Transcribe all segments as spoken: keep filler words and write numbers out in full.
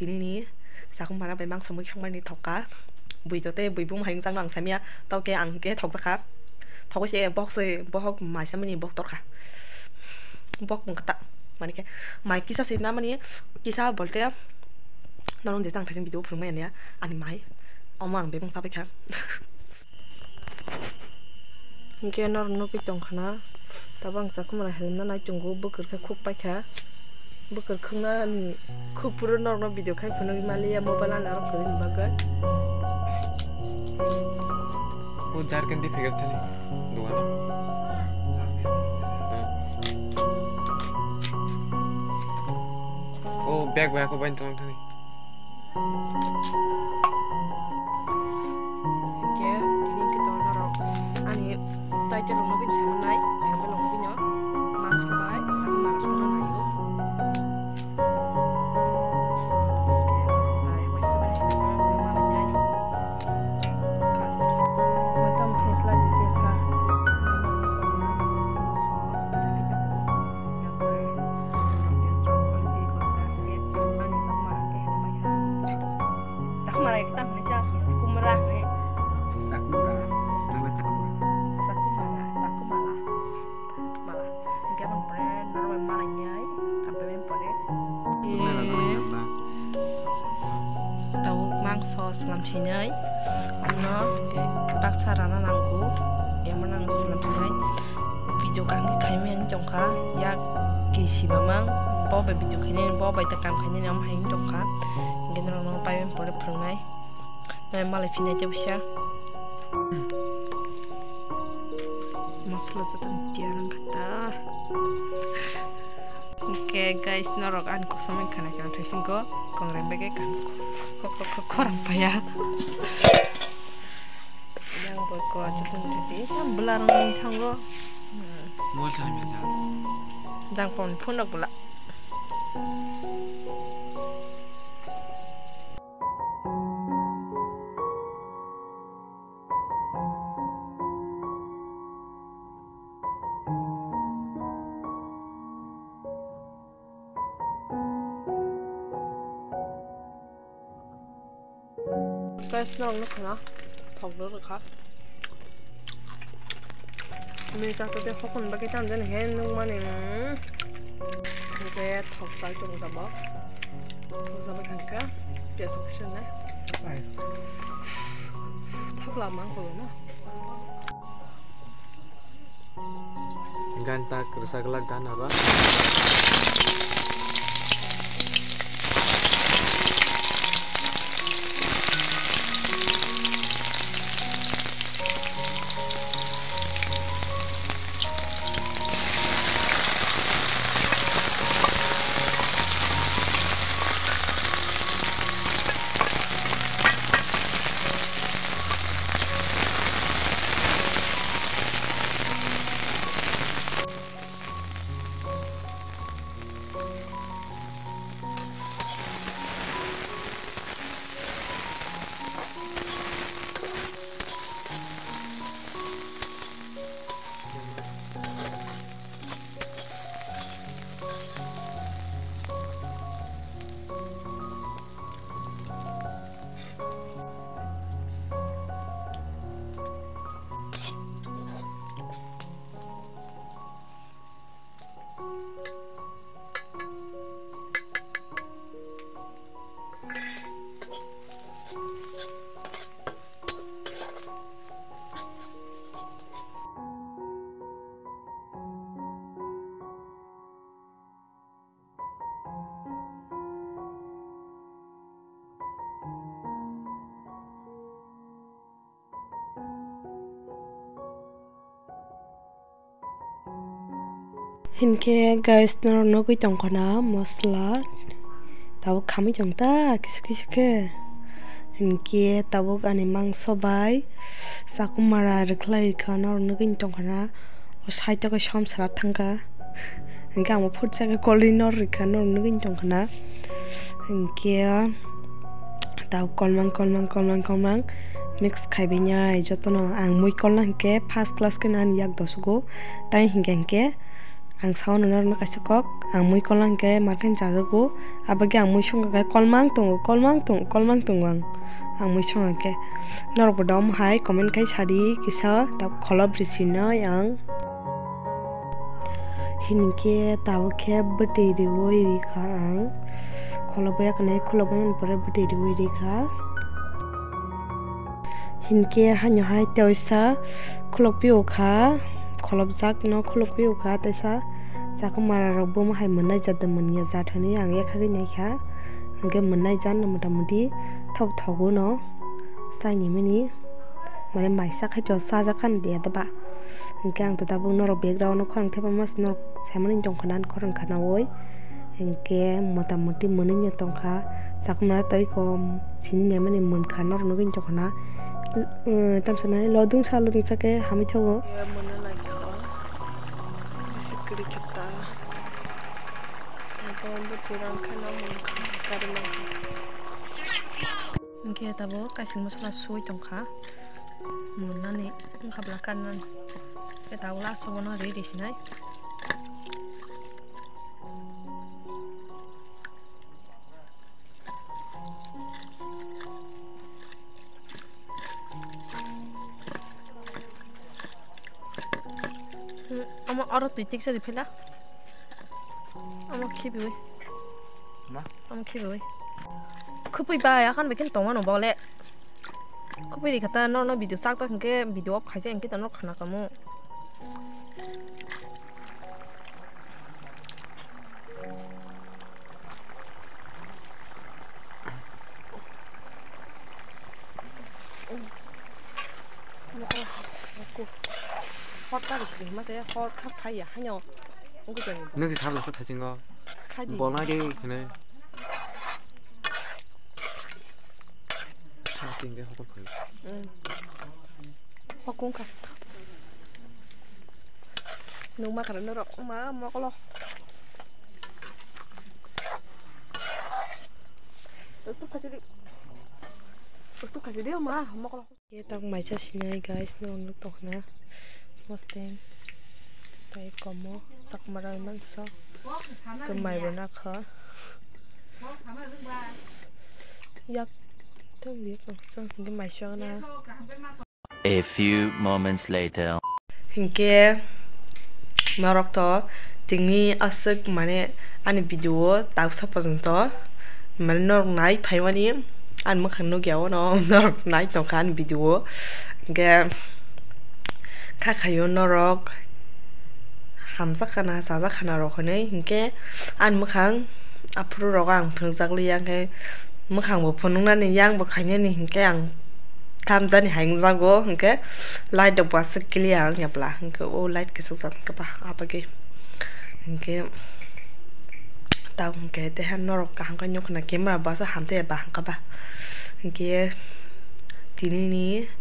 Nini sakhumara bai mangsa mui khangmani thokka. Bui jote bui bum hayung changno ang samya. Tauke ang ke thokjakha. Thokoi se bohok se bohok maisa mani bohok torkha. Bohok mung kata. Mani ke mai kisa se na mani kisa bolte norong je tang thajing video phurung maya ani mai. Omo ang bebang sabai kha. Hingke norok nogoi tongkha na, tabuk ang sakhumara helmna nai tongo, bwkar khe khuk paikha, bwkar khuknani khuk phuru norokno video khai phunugwi maliya mobile ani aro kwrwini bagwi. O jarkandi pheker thani dogano. O bag bai ako bai tong thani. Hingke tini hingke to norok ani title rok nugwi samanai, thumbnail rok nugwino mangsa bai sakhumara songna naio. Hingke tai waisa bai hingke norok manai nai. Cast. Motom khe slai di je sa. Chakmara kita mana siya, misti kumra ne. Chakmara, nang chakmara. Chakmara, chakmara. Mala. Hingke aboni pore norok bai mala hinwi kampemani pore. Buknai rok nang nang ba. Tabuk mangso slam sinai. Ano hingke baksa rana nango. Yamano ang slam sinai. Video kaham khe khaimani tongkha, yak kisi mamang, bo bai video khainani, bo bai ta kam khainani, omo hai wng tongkha. Hingke norokno paibai pore phwrwngnai. Nai malai phinai tei busa. Masala joto ni tiya nang kha ta. Hingke guys, norok ani kok samani khana khana thai singko, kongreng bege kan kok kok kok khorang paya. Yang boy ko joto ni titi, yang belarang yang thango. Mol sa hamya ja. Dang pon phun rok bela. Guys, norok nukha na, thok rw rwkha. Nui chakha tei hokon bagwi tamo jani he nukmani, mm. Hwnkhe thok chai tongo tabok. Thok chabai kha hwnkhe piyaj rok kisa nai. Thok lama wngkha na. Ganta kwrwsa glak gana ba. Hinkhe guys, norok nugwi tongkha na mosla tabuk khamwi tong ta kisu kisu khe. Hinkhe tabuk ani mangso bai chakhumara rwkhlai rwkha, norok nugwi tongkha na o side o khe som sra thangkha. Hinkhe ang bo phutsa khe kolwi nor rwkha, norok nugwi tongkha na. Hinkhe tabuk kolmang kolmang kolmang kolmang mix khaibainai jotono. Ang mui kolna hinkhe first class khe ani yak dosugo, tai hinkhe hinkhe Ang sao norokno kaisa kok, ang mui kolna hwnkhe markhe chajago, abagwi ang mui songkha khe kolmang tongo, kolmang tongo, kolmang tongo ang, ang mui songkha khe. Norokbo dom hai comment khai sadi kisa, tak kholop risinai ang. Hinkhe tabuk khe bwtwi riwi rikha ang, khulobwi yakhnai, khulobwi pore bwtwi riwi rikha. Hinkhe haino hai teisa khulokpio kha, kholopjakno khulokpio kha teisa. Chakma rok bo hai mwnai jat de manya jat hinwi ang yakhagwi naikha. Hinkhe mwnai jat no mota moti thok thogo no chaini mani, mane maisa khai to chajak kha de ba. Hinkhe ang to tabuk norok background o khorang thepama norok saimani tongkha na khorang khana oi. Hinkhe mota moti mwnwi no tongkha, chakma tei kom sini naimani mwnkha norok nugwi tongkha na. Umm, tamsa nai lodung sa lodung sa khe hamwi thango. Mwnwi naikha, bisi kwrwi khe ta. Abo bwtwi rang khe no mwnkha, gari mankha. Hinkhe tabuk kaising masala sui tongkha, mwnani wngkha bwla karnani. Khe tabuk last o bono ri risinai. Hmm, omo oro twi tiksa ri phela. Omo khibiwi. Ma? Omo khibiwi. Khupui bai akan bikin tongmano bole. Khupui ri kata norno video sak tak hingke video off khaisa hingke norok khana kamo. Hot ka bising ma se hot khas thai ya haino. Nung si sabla sa thachingo. Khaji. Bolna de khene. Sa tingge hokol khoi. Mm. Hokung kha. Nung ma khara norok ma mokolo. Ustu khasi di. Ustu khasi di ma mokolo. Ye tak maisa sinai guys, norok nuk tongkhna mosteng tai komo sakmara mangso ke mai bo nakha yak tang yak mangso ke mai suagna. A few moments later. Hinkhe norok to tini aswk mane ani video o taksa porjonto mane norok nai phaimani ani mwkhang nukya ono norok nai tongkha ani video o. Hinkhe kha khaio norok hamjakha na chajakha na rok hinwi hinkhe ani mwkhang aphuru rogo ang phunukjakliya hinkhe mwkhang bo phunuknani yang bo khainani hinkhe ang thamjani hai wngjago, hinkhe light rok bo aswk clear wngya bwla, hinkhe o light kwchwk jat hinkhe ba abagwi hinkhe tabuk hinkhe teha norok kaham khe nukha na camera bo aswk hamtaiya ba hinkhe ba hinkhe tinini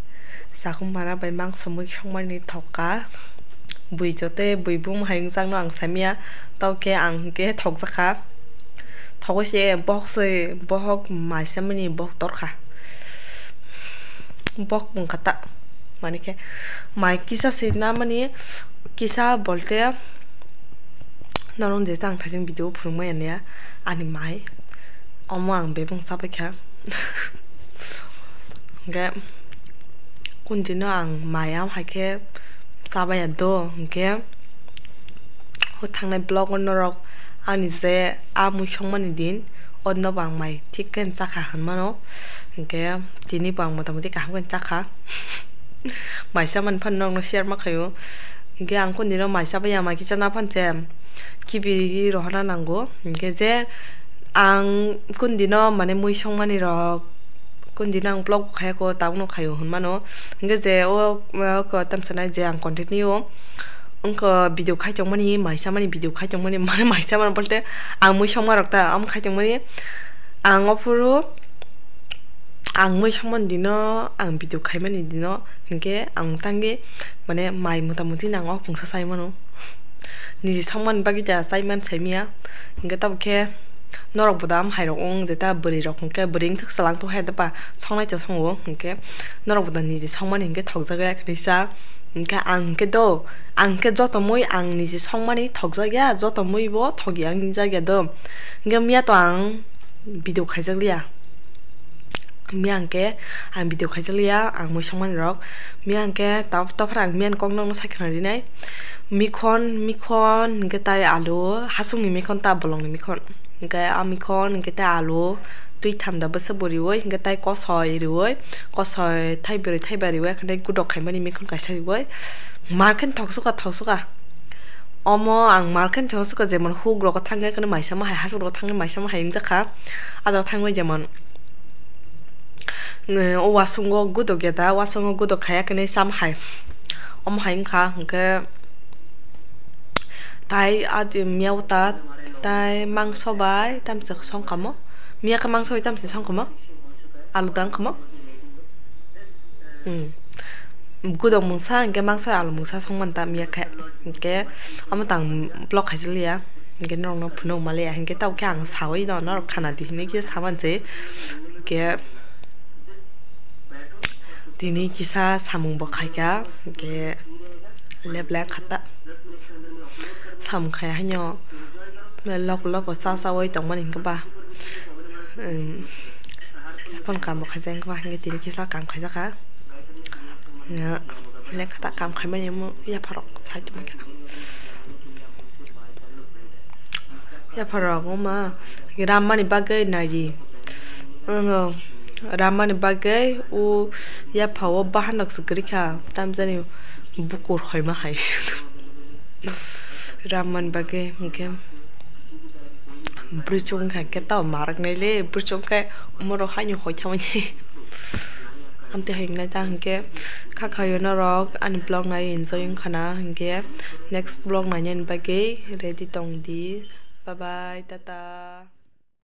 sakhumara bai mangso mui songmani thokka bui jote bui bum hai wngjakno ang saimanya tabuk khe ang hinkhe thokjakha. Thogwi se bohok se, bohok mai samani bohok torkha. Bohok wngkha ta, mani khe mai kisa se namani, kisa bolte norok je tang thajeng video phunukmaya ani mai, omo ang bebak chabaikha. Hwnkhe kuntino ang mai am hai khe chabaiya do, hwnkhe o thangnai vlog o norok ani je a mui songmani din, o nobo ang mai thik khe chakha hinmano, hwnkhe tini bo ang motamoti kaham khe chakha. Mai chamani phano norokno share ma khaio, hwnkhe ang kuntino mai chabaiya, mai kisa na phano se khibi rohorna nango, hwnkhe je ang kuntino mane mui songmani rok, kuntino ang vlog bo khayako, tabukno khaio hinmano. Hwnkhe je o, o tamsa nai je ang continue wngkha video khai tongmani, mai chamani video khai tongmani, mane mai chamani bolte ang mui songma rok ta, omo khai tongmani. Ang ophuru ang mui songmani dino, ang video khaimani dino, hwnkhe ang tangwi mane mai motamoti nang o pungsa chai mano. Niji songmani bagwi da chai man saimanya. Hwnkhe tabuk khe norok bo da am hai rok wng je ta bwrwi rok hwnkhe bwrwi wngthok chwla wngthok hai da ba songnai to songo hwnkhe norok bo da niji songmani hwnkhe thokjagwi khe cha. Hingke ang hingke do, ang hingke joto mui ang niji songmani thokjak ya, joto mui bo thok ya wng jak ya do. Hingke miya to ang video khaijak liya. Miya hingke ang video khaijak liya, ang mui songmani rok. Miya hingke ta-, tophra ang miya ni kok nokno sai khna rinai. Mikhon, mikhon hingke tai alu, hasung ni mikhon ta bolong ni mikhon. Hingke a mikhon hingke tai alu twi tham da bwswk bo riwi, hingke tai kosoi riwi, kosoi thaibrwi thaiba riwi, haikhe gudok khaimani mikhon kaisa riwi. Mar khe thoksuka, thoksuka. Omo ang mar khe thoksuka, jemon huk rogo thangwi kheno maisa ma hai, hasuk rogo thangwi maisa ma hai wngjakha. A jaga thangwi jemon, eh, o wasungo gudok ya da, wasungo gudok khaiya kheno cham hai. Omo hai wngkha, hingke tai a di miya uta tai mangso bai tamsa song kamo. Miya khe mangso bai tamsa song kamo. Alu dang kamo. Hmm. Gudok mungsa hingke mangso alu mungsa song man ta miya khe. Hingke amo tang vlog khaijak liya. Hingke norok no phunuk ma liya. Hingke tao khe ang sawi no norok khana di hinui khe saman se. Hingke Tini kisa samung bo khaika, hingke leblek khata. Samung khai haino lok lok bo cha chawi tongmani hingke ba, em, phone kam bo khaijak hingke ba, hingke tini kisa kam khaijaka. Lekhata kam khaimani omo yapharok side mankha. Yapharok wngma rammani bagwi naidi. Wngkha rammani bagwi o yaphao bahanok se kwrwikha, tamjani bukur hoima hai. Rammani bagwi hwnkhe bwrwi chukha khe tamo marak naile, bwrwi chukha khe omorok haino hoithamani. Amtwi hai wngnai ta hwnkhe kha khaio norok ani vlog nai enjoy wngkhana, hwnkhe next vlog nainani bagwi ready tongdi. Bye bye, tata.